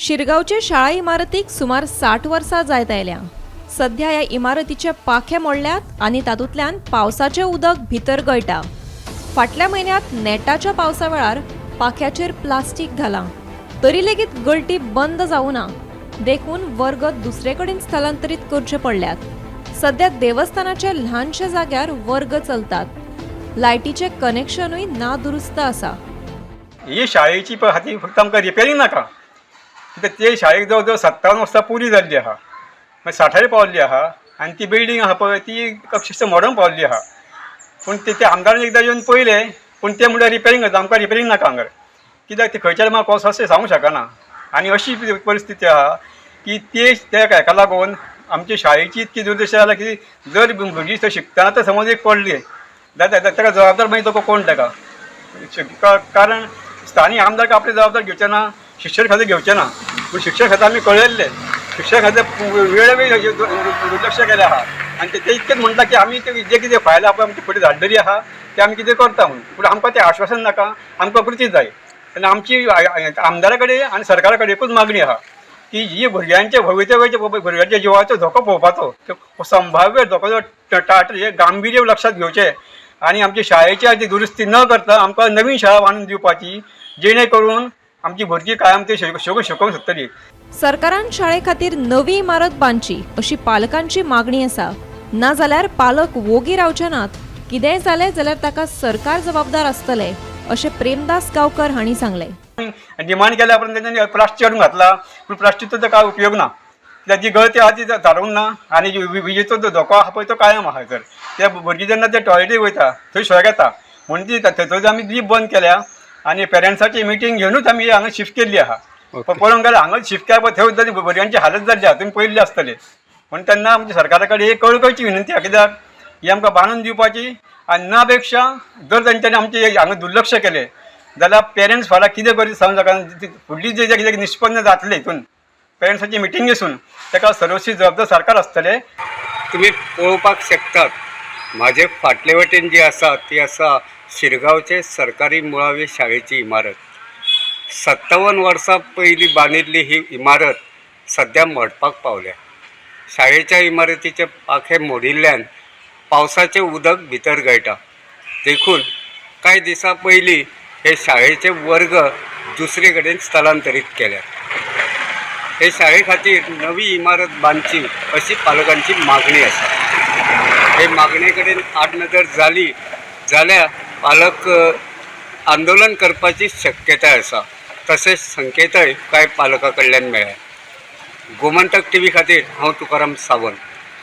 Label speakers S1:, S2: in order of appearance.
S1: शिरगांवचे शाळा इमारतीक सुमार 60 वर्सां जायत आयल्या. सध्या ह्या इमारतीचे पाखे मोडल्यात आनी तातूंतल्यान पावसाचें उदक भितर गळटा. फाटल्या म्हयन्यांत नेटाच्या पावसा वेळार पाख्याचेर प्लास्टीक घालां, तरी लेगीत गळटी बंद जावना. देखून वर्ग दुसरे कडेन स्थलांतरीत करचे पडल्यात. सध्या देवस्थानाच्या ल्हानशा जाग्यार वर्ग चलतात. लायटीचें कनेक्शनूय नादुरुस्त आसा.
S2: ही शाळेची खातीर फक्त आमकां रिपेरींग नाका, कित्याक ते शाळेक जवळ जवळ 57 वर्सां पुरी जाल्ली आहा, मागीर 60ार पावल्ली आहा आनी ती बिल्डींग आहा पळय, ती अक्षरशा मोडून पावल्ली आहा. पूण ते ते आमदारान एकदां येवन पळयलें, पूण ते म्हणल्यार रिपेरींग जाता. आमकां रिपेरींग नाका हांगर, कित्याक ते खंयच्यान म्हाका कसो अशें सांगूंक शकना. आनी अशी परिस्थिती आहा की ते त्या हेका लागून आमची शाळेची इतकी दुर्दशा जाल्या की जर भुरगीं थंय शिकतना तर समज एक पडली जाल्यार ताका जबाबदार मागीर तो कोण ताका? कारण स्थानीक आमदार आपले जबाबदार घेवचे ना, शिक्षण खातें घेवचें ना. पूण शिक्षण खातें आमी कळयल्लें, शिक्षण खातें वेळोवेळी दुर्लक्ष केलें आहा आनी ते इतकेंच म्हणटा की आमी ते जे कितें फायल आहा पळय, आमची फुडें धाडलेली आहा, ते आमी कितें करता म्हणून. पूण आमकां तें आश्वासन नाका, आमकां कृती जाय. आनी आमची आमदारा कडेन आनी सरकारा कडेन एकूच मागणी आहा की ही भुरग्यांचे भवितव्याचे, भुरग्यांच्या जिवाचो धोको पळोवपाचो, तो संभाव्य धोको जो टाट हे गांभीर्य लक्षात घेवचें आनी आमची शाळेची ती दुरुस्ती न करता आमकां नवीन शाळा बांदून दिवपाची, जेणे करून आमची भुरगीं कायम ते शिकूंक शिकोवंक शकतली.
S1: सरकारान शाळे खातीर नवी इमारत बांदची अशी पालकांची मागणी आसा. नाजाल्यार पालक वोगी रावचे नात. कितेंय जालें जाल्यार ताका सरकार जबाबदार आसतलें, अशें प्रेमदास गांवकर हांणी सांगलें.
S2: डिमांड केल्या उपरांत तेंच्यांनी प्लास्टीक हाडून घातला, पूण प्लास्टीकचो तर काय उपयोग ना, कित्याक जी गळती आहा ती धाडूंक ना आनी जी विजेचो जो धोको आहा पळय, तो कायम आहा. तर ते भुरगीं जेन्ना ते टॉयलेटीक वयता थंय शॉक येता, म्हणून ती थंय आमी ती बंद केल्या आनी पेरंट्साची मिटींग घेवनूच आमी हांगा शिफ्ट केल्ली आहा. पण पळोवंक गेल्यार हांगा शिफ्ट केल्या पळय, थंय सुद्दां भुरग्यांची हालत जाल्ली आहा, तुमी पळयल्ली आसतली. म्हणून तेन्ना आमच्या सरकारा कडेन एक कळकळची विनंती आहा, कित्याक ही आमकां बांदून दिवपाची आनी ना पेक्षा जर तेंच्यांनी आमचें हांगा दुर्लक्ष केलें जाल्यार पेरंट्स फाल्यां कितें करीत सांगूंक शकना. फुडली जे कितें निश्पन्न जातलें हितून पेरंट्साची मिटींग घेसून ताका सर्वस्वी जबाबदार सरकार आसतलें.
S3: तुमी पळोवपाक शकतात, म्हाजे फाटले वटेन जी आसा ती आसा शिरगांवचे सरकारी मुळावे शाळेची इमारत. 57 वर्सां पयलीं बांदिल्ली ही इमारत सद्या मोडपाक पावल्या. शाळेच्या इमारतीचे पाखे मोडिल्ल्यान पावसाचें उदक भितर गळटा. देखून कांय दिसां पयलीं हे शाळेचे वर्ग दुसरे कडेन स्थलांतरीत केल्यात. हे शाळे खातीर नवी इमारत बांदची अशी पालकांची मागणी आसा. हे मागणे कडेन आडनदर जाली जाल्यार पालक आंदोलन करपाची शक्यताय आसा. तशेंच संकेतय कांय पालकां कडल्यान मेळ्ळ्या. गोमंतक टीव्ही खातीर हांव तुकाराम सावंत.